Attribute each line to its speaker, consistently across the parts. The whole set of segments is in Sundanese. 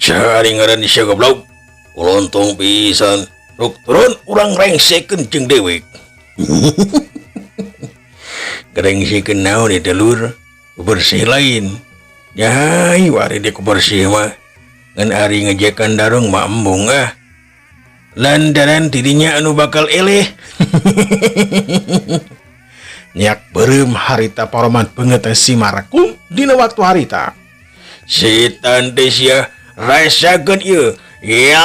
Speaker 1: Saha ari ngaran sia, goblok? Ulontong pisan. Ruk turun, urang rengsekeun jeung dewek. Rengsekeun naon eta, Lur? Bersih lain. Ya, ari dek bersih mah. Ngan ari ngejekan darung mah embung ah. Lantaran dirinya anu bakal eleh.
Speaker 2: Nyak beureum harita paroman beungeut si Markum dina waktu harita.
Speaker 1: Setan teh sia, rasakeun ieu. Ya,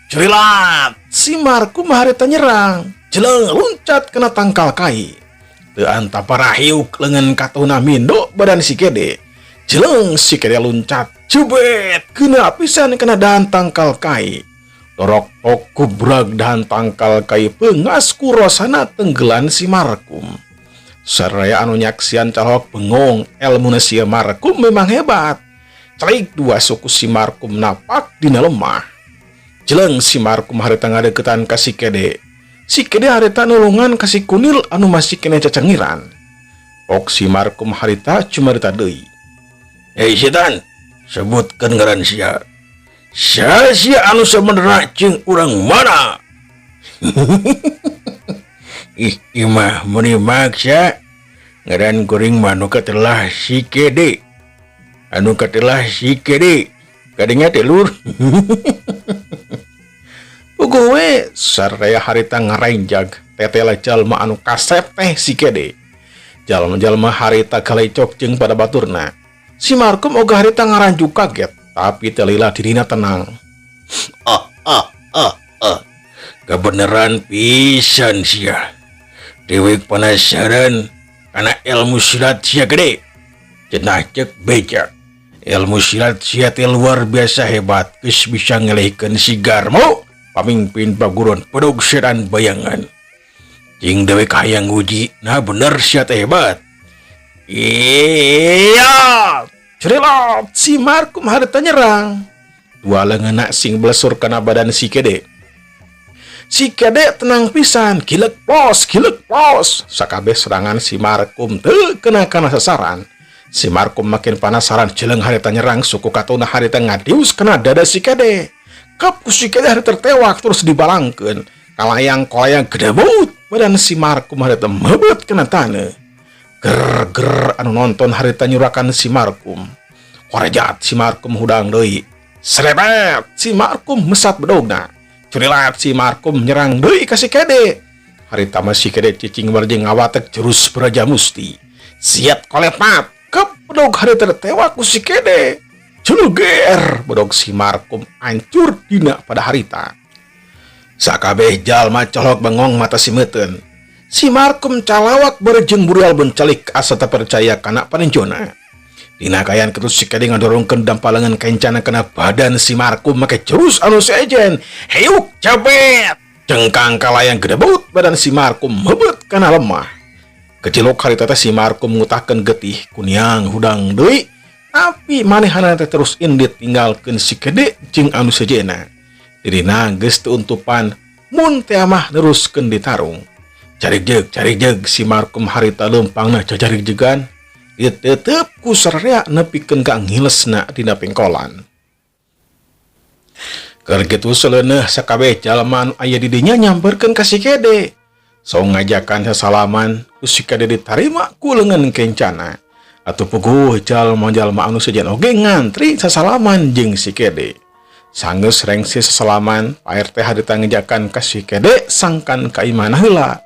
Speaker 2: cerilat si Markum harita nyerang. Jeleng luncat kena tangkal kai. Teu antap parahiuk leungeun katuhna mindo badan si Kede. Jeleng si Kede luncat, jebet kena pisan kena dahan tangkal kai. Torok tok kubrag dahan tangkal kai pengas kurosana tenggelan si Markum. Saraya anu nyaksian calok bengong, ilmu si Markum memang hebat. Celik dua suku si Markum napak dina lemah. Jeleng si Markum harita ngadeukeutan ka si Kede. Si Kede harita nulungan ka si Kunil anu masih kena cacengiran. Ok si Markum harita cumarita deui.
Speaker 1: Hei setan, sebutkan ngaran sia. Sia sia anu sebenarnya jeung urang mana? Ih, imah meuni maksa. Ngaran kuring mah anu katelah si Kede. Anu katelah si Kede. Kadenya teh, Lur.
Speaker 2: Puguh we saraya harita ngarenjag tetela jalma anu kasep teh si Kede. Jalma-jalma harita galecok jeung pada baturna. Si Markum oga harita ngaranjuk kaget, tapi telila dirina tenang.
Speaker 1: Ah, ah, ah, ah. Kebenaran pisan sia. Dewek penasaran karena ilmu silat sia gede. Cenah cek beja. Ilmu silat sia teh luar biasa hebat. Geus bisa ngelehkeun si Garmo, pamimpin paguron pedog setan bayangan. Jing dewek hayang nguji, nah bener sia teh hebat.
Speaker 2: Iya, cerilot si Markum harita nyerang. Dua leungeunna sing belesur kana badan si Kede. Si Kede tenang pisan, gilek pos, gilek pos. Sakabeh serangan si Markum teu kena kana sasaran. Si Markum makin penasaran, jeleng harita nyerang, suku katuna harita ngadius kena dada si Kede. Kap ku si Kede harita tertewak terus dibalangkeun. Kalayang kolayang gedebut badan si Markum harita mebet kena taneuh. Ger ger anu nonton harita nyurakan si Markum. Korejat si Markum hudang deui. Serebet si Markum mesat bedogna. Curilat si Markum nyerang deui ka si Kede. Harita mah si Kede cicing barjeng ngawatek jurus Braja Musti. Siap kolepat. Kep bedog harita tewak ku si Kede. Culuger bedog si Markum hancur dina pada harita. Sakabeh jalma colok bengong mata simeuten. Si Markum calawak berjeng burial bencalik asa tak percaya kana panenjona. Dina kayan ketus si Kede ngadorongkeun dampalengan kencana kena badan si Markum make jurus anu sejen. Heuk jabet. Cengkang kalayang gedebut badan si Markum mebet kana lemah. Kecilok harita teh si Markum ngutahkeun getih kuniang hudang deui, tapi manehana teh terus indit tinggalkeun si Kede jeung anu sejena. Dirina geus teu untupan mun teh mah neruskeun ditarung. Carik jeug, carik jeug si Markum harita leumpangna cacarik jegan. Dia tetep ku sararea nepikeun ka ngilesna dina pengkolan. Keur kitu seleuneuh sakabeh jalma anu aya di dinya nyamperkeun ka si Kede. Sok ngajakan sasalaman ku si Kede ditarima ku leungeun kencana. Atuh puguh jalma-jalma anu sejen oge ngantri sasalaman jeung si Kede. Sanggeus rengse sasalaman, Pak RT harita ngejakan ka si Kede sangkan ka imahna heula.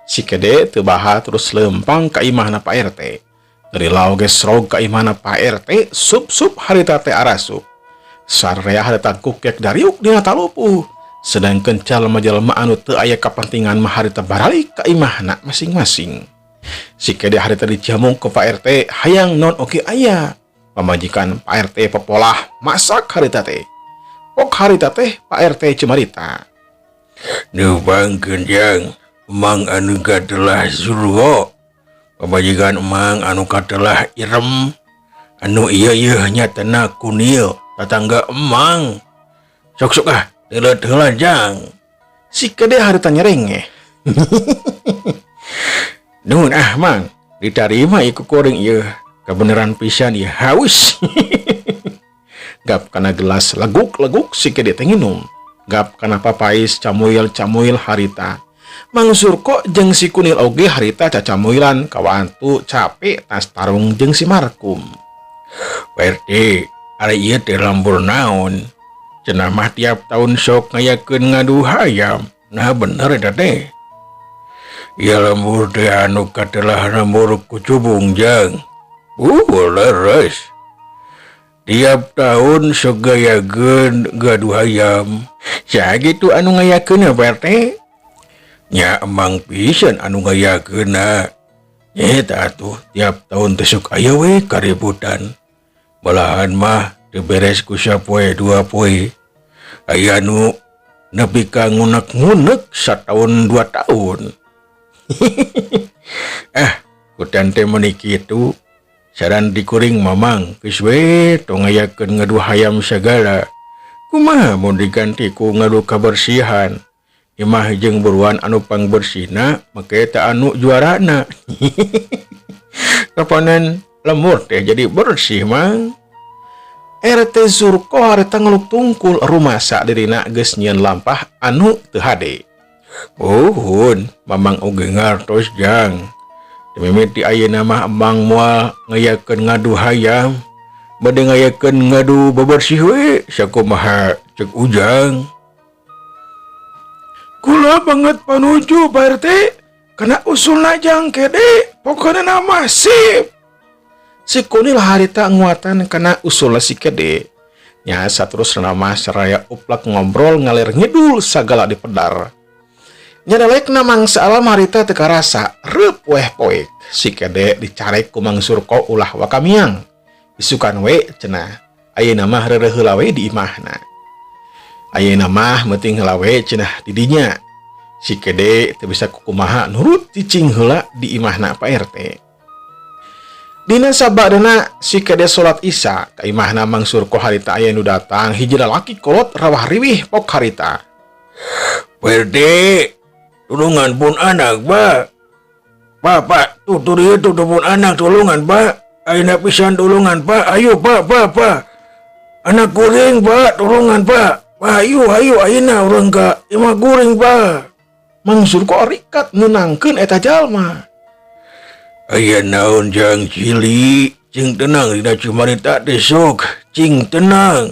Speaker 2: Si Kede teu baha terus leumpang ka imahna Pak RT. Dari lao geus rog ka imahna Pak RT, sup-sup harita teh arasup. Sararea harita kukek dariuk dina talupuh. Sedangkan jalma-jalma anu teu aya kapentingan mah harita baralik ka imahna masing-masing. Si Kede harita dijamung ke Pak RT hayang non oge aya. Pamajikan Pak RT pepolah masak harita teh. Pok harita teh Pak RT cumarita.
Speaker 1: Neubangkeun jang, emang anu katelah Surwo. Pamajikan emang anu katelah Irem. Anu ieu ieu nyatana Kunil, tatangga emang. Sok-sok ah, deuleut heula jang.
Speaker 2: Si Kede harita nyerengeh. Nuhun ah mang, ditarima ieu ku kuring ieu. Kebenaran pisan ieu haus. Gap kana gelas leguk-leguk si Kede teh nginum. Gap kana papais camuil-camuil harita. Mang Surko jeung si Kunil oge harita cacamuilan kawantu capek tas tarung jeung si Markum.
Speaker 1: Pak RT, ari ieu teh lembur naon? Cenah mah tiap tahun sok ngayakeun ngadu hayam. Nah bener eta teh. Ya lembur teh anu katelah lembur kucubung jang. Leres. Tiap tahun sok ngayakeun ngadu hayam. Saha gitu anu ngayakeun Pak RT? Nya emang pisan anu ngayakeunna. Nyeta atuh tiap tahun teh sok aya we kaributan. Malahan mah teu beres ku sapoe dua poe. Aya nu nepi ka ngunek-ngunek sataun 2 tahun. Ah, kutan teh meuni kitu. Saran dikuring mamang geus we tong ngayakeun ngadu hayam sagala. Kumaha mun diganti ku ngadu kabersihan? Imah jeung buruan anu pangbersihna make eta anu juarana. Kapanan lemur teh jadi bersih mang.
Speaker 2: RT Surko harita ngeluk tungkul rumasa dirina geus nyieun lampah anu teu hade.
Speaker 1: Uhun, mamang oge ngartos jang. Mimiti ayeuna mah emang moal ngayakeun ngadu hayam. Bade ngayakeun ngadu bebersih we sakumaha cek Ujang.
Speaker 2: Kula banget panuju Pak RT kana usulna Jang Kede pokona nama sip. Si Kunil harita nguatan kana usulna si Kede. Nya saterusna mah saraya uplak ngobrol ngalir ngidul sagala dipedar. Nya dalekna mangsa alam harita teu karasa reup weh poek. Si Kede dicarek ku Mang Surko ulah wakamiang. Isukan we cenah. Ayeuna mah reureuh heula we di imahna. Ayeuna mah meuting heula we cenah di dinya. Si Kede teu bisa kukumaha nurut cicing heula di imahna Pak RT. Dina sabadana si Kede salat Isya ka imahna Mang Surko harita aya nu datang hiji lalaki kolot rawah riwih pok harita.
Speaker 1: Pak RT, tulungan pun anak, Pak. Pak, Pak, tutur ieu tuh pun anak tulungan, Pak. Ayeuna pisan tulungan, Pak. Ayo, Pak, Pak, Pak. Anak kuring, Pak, tulungan, Pak. Pak, ayo, ayo, ayeuna urang ka imah kuring, Pak.
Speaker 2: Mang Surko rikat nenangkeun eta jalma.
Speaker 1: Aya naon Jang Cili, cing tenang dina cumarita teh sok, cing tenang.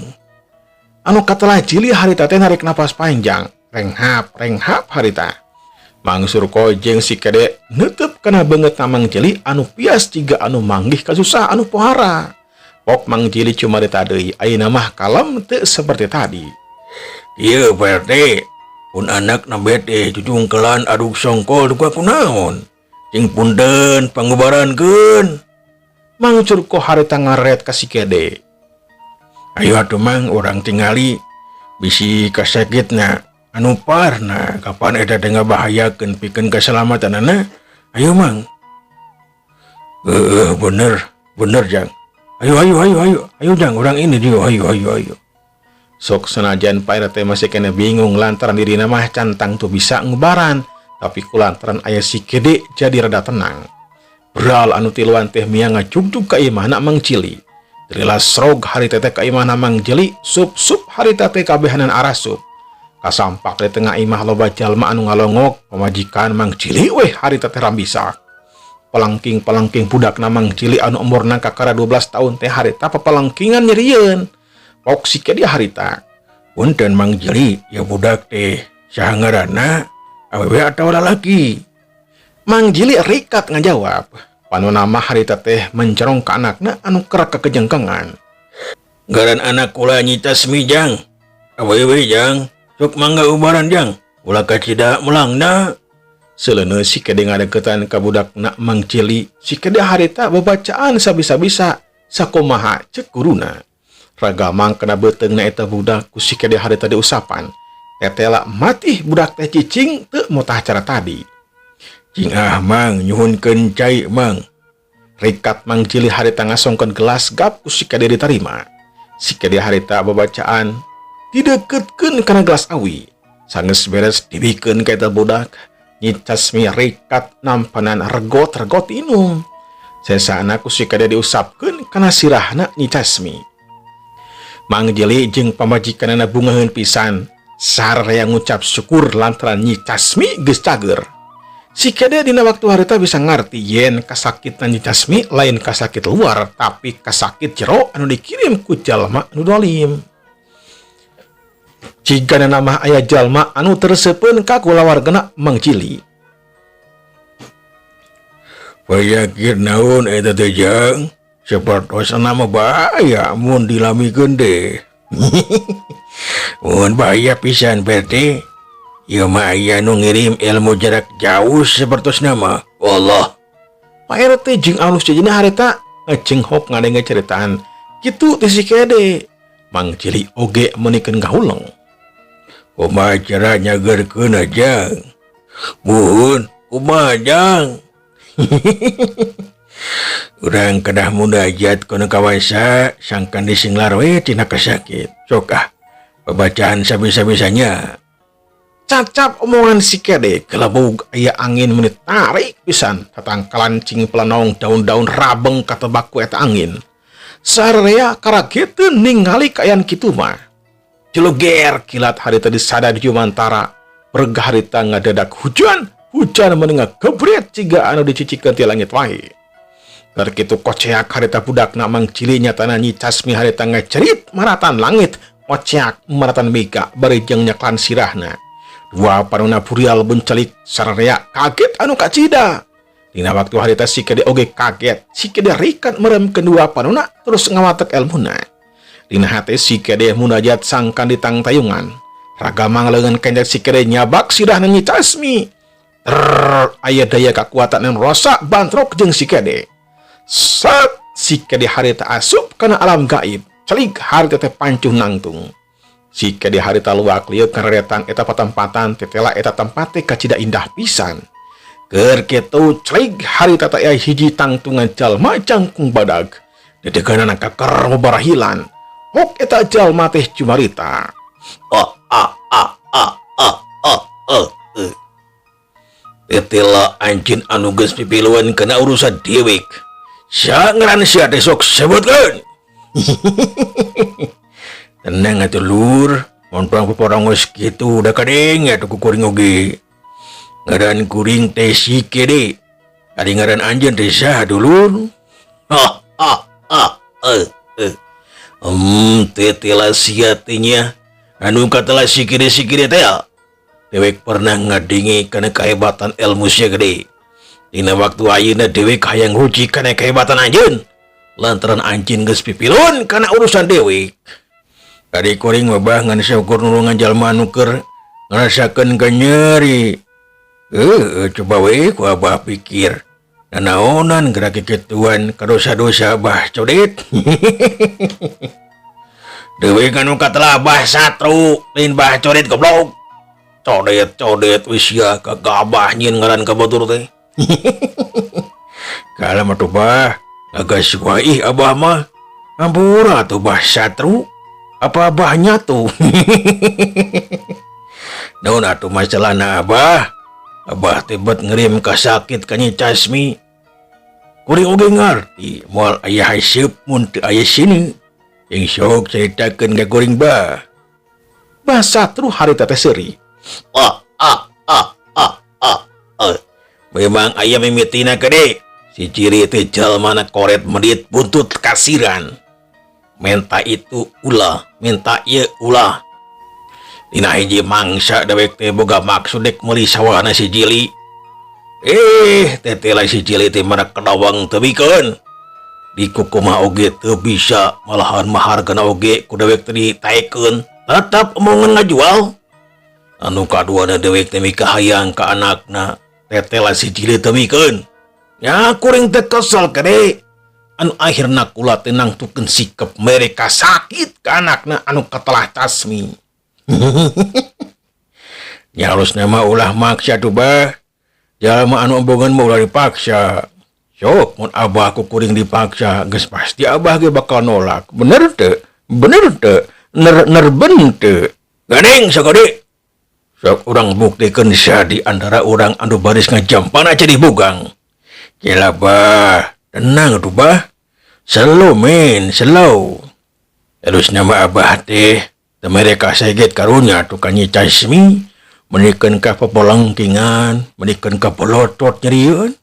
Speaker 2: Anu katelah Cili harita teh narik napas panjang, renghap, renghap harita. Mang Surko jeung si Kede neuteub kana beungeut Mang Cili anu pias jiga anu manggih kasusah anu pohara. Pok Mang Cili cumarita deui, ayeuna mah kalem teu seperti tadi.
Speaker 1: Ieu Pak RT, pun anak nembe teh jujungkelan aduk songkol duka kunaon. Cing punten pangubarankeun.
Speaker 2: Mang Surko harita ngaret ka si Kede.
Speaker 1: Ayo atuh Mang urang tingali bisi kasakitna anu parna kapan eta teh ngabahayakeun pikeun keselamatanana. Ayo Mang. Heeh, bener, bener Jang. Ayo ayo ayo ayo, ayo Jang urang ini dia, ayo ayo ayo.
Speaker 2: Sok senajan Pak RT masih kena bingung lantaran dirina mah cantang tuh bisa ngubaran, tapi kulantaran aya si Kede jadi rada tenang. Beral anu tiluan teh mia ngajugjug ka imahna Mang Cili. Terilas srog harita teh ka imahna Mang Cili, sup-sup harita teh kabehanan arasup. Kasampak di tengah imah loba jalma anu ngalongok, pamajikan Mang Cili weh harita teh rambisa. Pelangking-pelangking budakna Mang Cili anu umurna kakara 12 tahun teh harita papalangkingan nyerieun. Pok si Kede harita.
Speaker 1: Punten Mang Cili, ya budak teh saha ngaranna? Awewe atau lalaki?
Speaker 2: Mang Jili rikat ngajawab. Panona mah harita teh mencerong ka anakna anu kerak kekejengkengan.
Speaker 1: Ngaran anak kula Nyi Tasmi Jang. Awewe Jang, sok mangga ubaran Jang. Ulah kacida melangna.
Speaker 2: Seleuneu si Kede ngadeukeutan ka budakna Mang Cili, si Kede harita babacaan sabisa-bisa sakumaha ceuk guruna. Ragamang kana beuteungna eta budak ku si Kede harita diusapan. Tetela matih budak teh cicing teu motah cara tadi.
Speaker 1: Cing ah Mang, nyuhunkeun cai Mang.
Speaker 2: Rikat Mang Cili harita ngasongkeun gelas gap ku si Kede ditarima. Si Kede harita babacaan dideukeutkeun kana gelas awi. Sanggeus beres dibikeun ka eta budak. Nyi Casmi rikat nampanan regot-regot inum. Sesana ku si Kede diusapkeun kana sirahna Nyi Casmi. Mang Jeli jeung pamajikanana bungaheun pisan. Sararea ngucap syukur lantaran Nyi Casmi geus cager. Si Kede dina waktu harita bisa ngarti yen kasakitan Nyi Casmi lain kasakit luar tapi kasakit jero anu dikirim ku jalma anu dolim. Jigana nama aya jalma anu teu reseupeun ka kulawargana Mang Jili.
Speaker 1: Panyakit naon eta teh, Jang? Sapertosna mah bahaya mun dilamikeun teh. Mun bahaya pisan berarti ieu mah aya nu ngirim ilmu jarak jauh sapertosna mah. Allah.
Speaker 2: Pak RT jeung alus jajina harita ngecenghok ngadenge ceritaan kitu ti si Kede. Mang Jili oge meunikeun ngahuleng.
Speaker 1: Kumaha cara nyageurkeun, Jang? Muhun, kumaha, Jang? Urang kedah munajat kono kawasa sangkan disinglar we tina kasakit. Sok ah, babacaan sabisa-bisanya.
Speaker 2: Cacap omongan si Kede, gelebug aya angin meni tarik pisan, tatangkalan cing pelenong, daun-daun rabeng katebak ku eta angin. Sararea karageteun ningali kaayaan kitu mah. Jeluger kilat harita disada di jumantara, bergah harita ngadadak hujan, hujan meni ngagebret ciga anu dicicikeun ti langit wae. Keur kitu koceak harita budakna Mang Cili, nyatana Nyi Casmi harita ngecerit maratan langit, ngoceak maratan mega bari jeung nyeklan sirahna. Dua panona burial bencelik, sararea kaget anu kacida. Dina waktu harita si Kede oge kaget. Si Kede rikat meremkeun dua panona terus ngawatek elmuna. Dina hate si Kede munajat sangkan ditangtayungan. Ragamang leungeun kenjek si Kede nyabak sirahna Nyi Casmi. Ter aya daya kakuatan anu rosak bantrok jeung si Kede. Set si Kede harita asup kana alam gaib. Celik harita teh pancuh nangtung. Si Kede harita luak lieu kareretan eta patempatan, tetela eta tempat teh kacida indah pisan. Keur kitu celik harita teh aya hiji tangtungan jalma jangkung badag. Dedeganana kaker mubarahilan. Hok eta jalma teh cumarita.
Speaker 1: Ah ah ah ah ah ah ah. Eh. Tetela anjeun anu geus pipiluan kana urusan dewek. Saha ngaran sia teh, sok sebutkeun. Tenang atuh, Lur, montong poporongos kitu da kadenge atuh ku kuring oge. Ngaran kuring teh si Kede. Ari ngaran anjeun teh saha, dulur? Ah ah ah eh eh. Tetela sia teh nya anu katela si Kede, si Kede teh. Dewek pernah ngadenge kana kehebatan ilmu sia gede. Dina waktu ayeuna dewek hayang nguji kana kehebatan anjeun. Lantaran anjeun geus pipilun kana urusan dewek. Ari kuring mah, Bah, ngan syukur nulungan jalma anu keur ngarasakeun kanyeri. Coba we ku Abah pikir. Nanaonan gerak kikituan ka dosa-dosa Abah codet. Dewek anu katelah Abah Satru, lain Bah Codet, goblok. Codet codet wis sia kagabah nyieun ngaran ka batur teh. Kalem atuh, Bah, agas wae ih Abah mah. Ampura atuh, Bah Satru. Apa abahnya tuh? Naon atuh masalahna, Abah? Abah teh bet ngirim kasakit ka Nyi Casmi. Kuring oge ngarti moal aya haseup mun teu aya sini. Yang sok caritakeun ka kuring, Bah.
Speaker 2: Bah Satru harita teh seuri.
Speaker 1: Ah ah ah ah ah ah. Memang aya mimitina, Gede. Si ciri teh jalmana koret medit buntut kasiran. Menta itu ulah, minta ieu ulah. Dina hiji mangsa dewek teh boga maksud dek meuli sawahna si Jili. Eh, tetela si Jili teh mana kedawang teu bikeun. Dikukumaha oge teu bisa, malahan mah hargana oge ku dewek teh ditaekeun. Tetap omongan ngajual. Anu kaduana dewek teh mikahayang ka anakna. Tetela si Jili teu mikeun. Ya kuring teh kesel, Gede. Anu akhirna kula teh nangtukeun sikep mere kasakit ka anakna anu katelah Casmi. Ya harusna mah ulah maksa tuh, Bah. Jalma anu embungeun mah ulah dipaksa. Sok mun Abah ku kuring dipaksa, geus pasti Abah ge bakal nolak. Bener teu? Bener teu? Ner ner ben teu? Gandeng sagede. Sok urang buktikeun sia di antara urang anu baris ngajampana jadi bugang. Kela, Bah, tenang atuh, Bah. Slow, men, slow. Terus nama abah teh teu mere kaseget karunya tuh ka Nyi Casmi menikeun ka pepelengkingan, menikeun ka polotot nyerieun.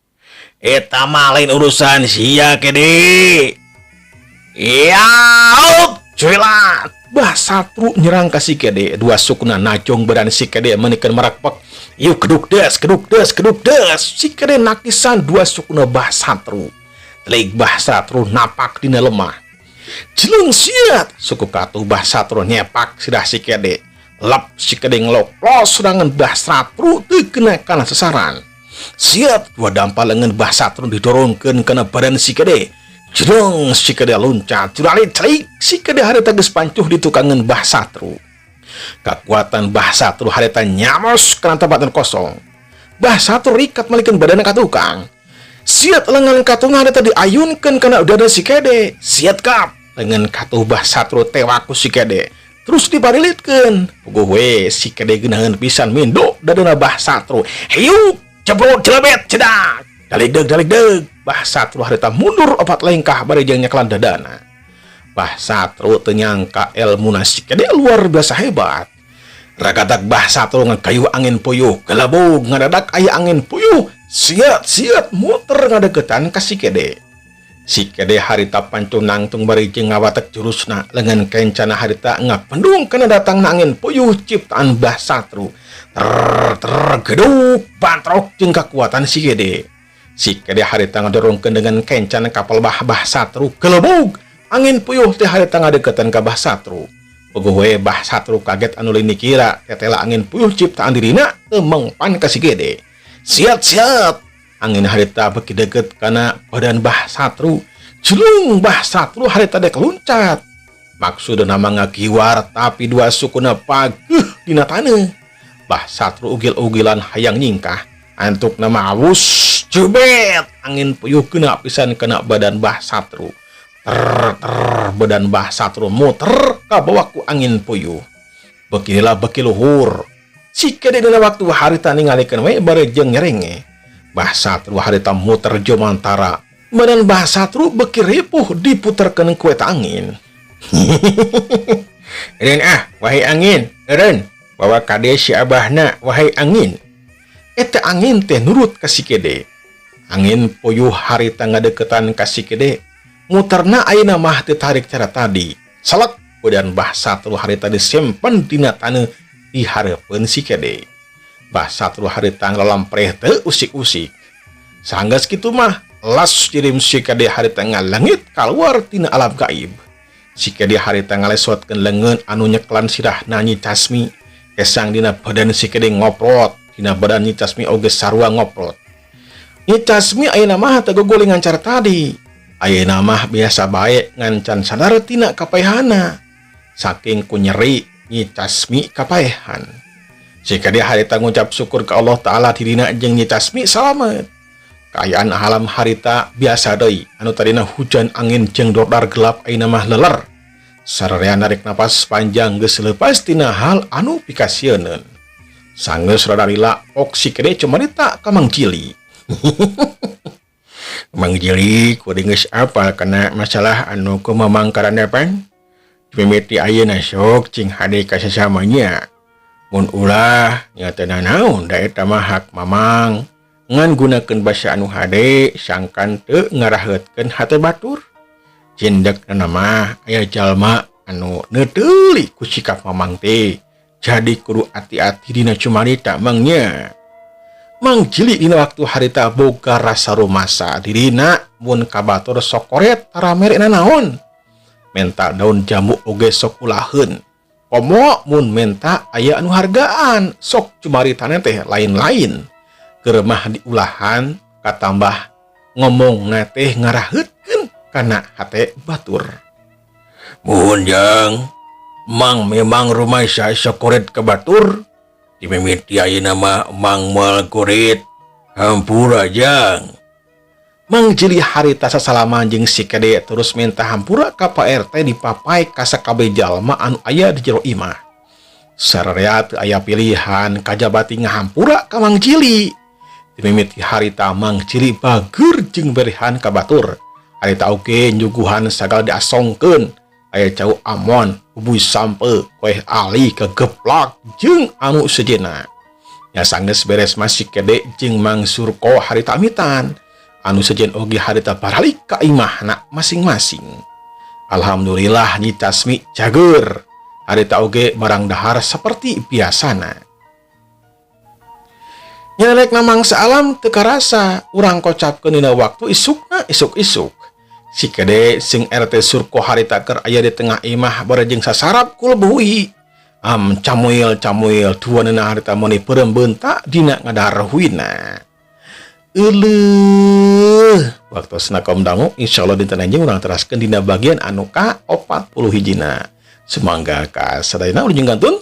Speaker 1: Eta mah lain urusan sia Kede. Iya, cuilat.
Speaker 2: Bah Satru nyerang ka si Kede, dua sukuna najong badan si Kede menikeun marakpek. Yuk keduk des, keduk des, keduk des. Si Kede nakisan dua sukuna Bah Satru. Telik Bah Satru napak dina lemah. Jelung siat, suku katuh Bah Satru nyepak sirah si Kede. Lep si Kede ngelok serangan Bah Satru teu kena kana sasaran. Siat dua dampal lengan Bah Satru didorongkeun kana badan si Kede. Jelung si Kede loncat, curalit celik si Kede harita geus pancuh di tukangan Bah Satru. Kekuatan Bah Satru harita nyamos kana tempat kosong. Bah Satru rikat malikeun badanna ka tukang. Siat lengan katuhna harita diayunkeun kana dada si Kede. Siat kap lengan katuh Bah Satru tewak ku si Kede. Terus diparilitkeun. Puguh we si Kede geunaheun pisan mindo dadana Bah Satru. Hiuk jeblok jelebet cedak. Daligdeug daligdeug. Bah Satru harita mundur opat lengkah bari jeung nyekelan dadana. Bah Satru teu nyangka elmuna si Kede luar biasa hebat. Ragatak Bah Satru ngagayuh angin puyuh, gelebug ngadadak aya angin puyuh, siat siat muter ngadeukeutan ka si Kede. Si Kede harita pancuh nangtung bari jeung ngawatek jurusna, lengan kencana harita ngapendung kana datangna angin puyuh ciptaan Bah Satru. Ter ter geduk bantrok jeung kakuatan si Kede. Si Kede harita ngadorongkeun dengan kencana kapal Bah Bah Satru gelebug angin puyuh teh harita ngadeukeutan ka Bah Satru. Puguh we Bah Satru kaget anu lain dikira tetela angin puyuh ciptaan dirina teu mengpan ka si Kede. Siat-siat angin harita beuki deukeut kana badan Bah Satru. Jelung Bah Satru harita dek loncat. Maksudna mah ngagiwar tapi dua sukuna pageuh dina taneuh. Bah Satru ugil-ugilan hayang nyingkah. Antuk nama awus jebet angin puyuh kena pisan kena badan Bah Satru. Ter ter badan Bah Satru muter kabawa ku angin puyuh. Beuki lila beuki luhur. Si Kede dina waktu harita ningalikeun we bari jeung nyerenge. Bah Satru harita muter jomantara. Badan Bah Satru beuki ripuh diputerkeun ku eta angin.
Speaker 1: Eureun ah, wahai angin, eureun. Bawa kade si abahna, wahai angin.
Speaker 2: Eta angin teh nurut ka si Kede. Angin puyuh harita ngadeukeutan ka si Kede. Muterna ayeuna mah teu tarik cara tadi. Salak badan Bah Satru harita disimpen dina taneuh di hareupeun si Kede. Bah Satru harita nglalampreh teu usik-usik. Sanggeus kitu mah las jirim si Kede harita ngalengit kaluar tina alam gaib. Si Kede harita ngalesotkeun leungeun anu nyeklan sirahna Nyi Casmi. Kesang dina badan si Kede ngoprot, dina badan Nyi Casmi oge sarua ngoprot. Nyi Casmi ayeuna mah teu gogolingan cara tadi. Ayeuna mah biasa bae ngan can sadar tina kapaehana. Saking ku nyeri Nyi Casmi kapaehan. Si Kede harita ngucap syukur ka Allah Ta'ala dirina jeung Nyi Casmi salamet. Kaayaan alam harita biasa deui, anu tadina hujan angin jeung dordar gelap ayeuna mah leler. Sararea narik napas panjang geus leupas tina hal anu pikasieuneun. Sanggeus rada lila ok si Kede cumarita ka Mang Jili.
Speaker 1: Mang Jili kuring geus apal kana masalah anu ku Mamang karandapan. Mimiti ayeuna sok cing hade ka sasamanya. Mun ulah nya teu nanaon da eta mah hak Mamang. Ngan gunakeun basa anu hade sangkan teu ngaraheutkeun hate batur. Cindekna mah aya jalma anu neuteuli ku sikap Mamang teh. Jadi kudu ati-ati dina cumarita Mang nya.
Speaker 2: Mang Jili dina waktu harita boga rasa rumasa dirina mun ka batur sok koret tara mere nanaon. Menta daun jambu oge sok ulaheun. Komo mun menta aya anu hargaan sok cumaritana teh lain-lain. Keur mah diulahan katambah ngomongna teh ngaraheutkeun kana hate batur.
Speaker 1: Muhun jang, Mang memang rumasa sok koret ka batur. Dimimiti ayeuna mah Mang moal kurit. Hampura jang.
Speaker 2: Mang Jili harita sasalaman jeung si Kede terus minta hampura ka Pak RT dipapai ka sakabeh jalma anu aya di jero imah. Sararea teu aya pilihan kajabati ngahampura ka Mang Jili. Dimimiti harita Mang Jili bager jeung berihan ka batur. Harita oge nyuguhan sagala diasongkeun. Aya cau amon, bubuy sampe, koeh ali, kegeplak jeung anu sejenna. Nya sanggeus beres mah si Kede jeung Mang Surko harita amitan. Anu sejen oge harita baralik ka imahna masing-masing. Alhamdulillah, Nyi Casmi cager. Harita oge barang dahar seperti biasana. Nyelek mangsa alam teu karasa urang kocapkeun dina waktu isukna isuk-isuk. Si Kede sing RT Surko harita keur aya di tengah imah bari jeung sasarap ku hui. Am camuil camuil duanana harita meuni peureum beunta dina ngadahar huina. Euleuh, waktosna kaum dangu, insyaallah dinten anjeun urang teraskeun dina bagian anu ka 40 hijina. Sumangga ka sadayana, wilujeng kantun.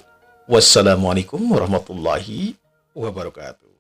Speaker 2: Wassalamualaikum warahmatullahi wabarakatuh.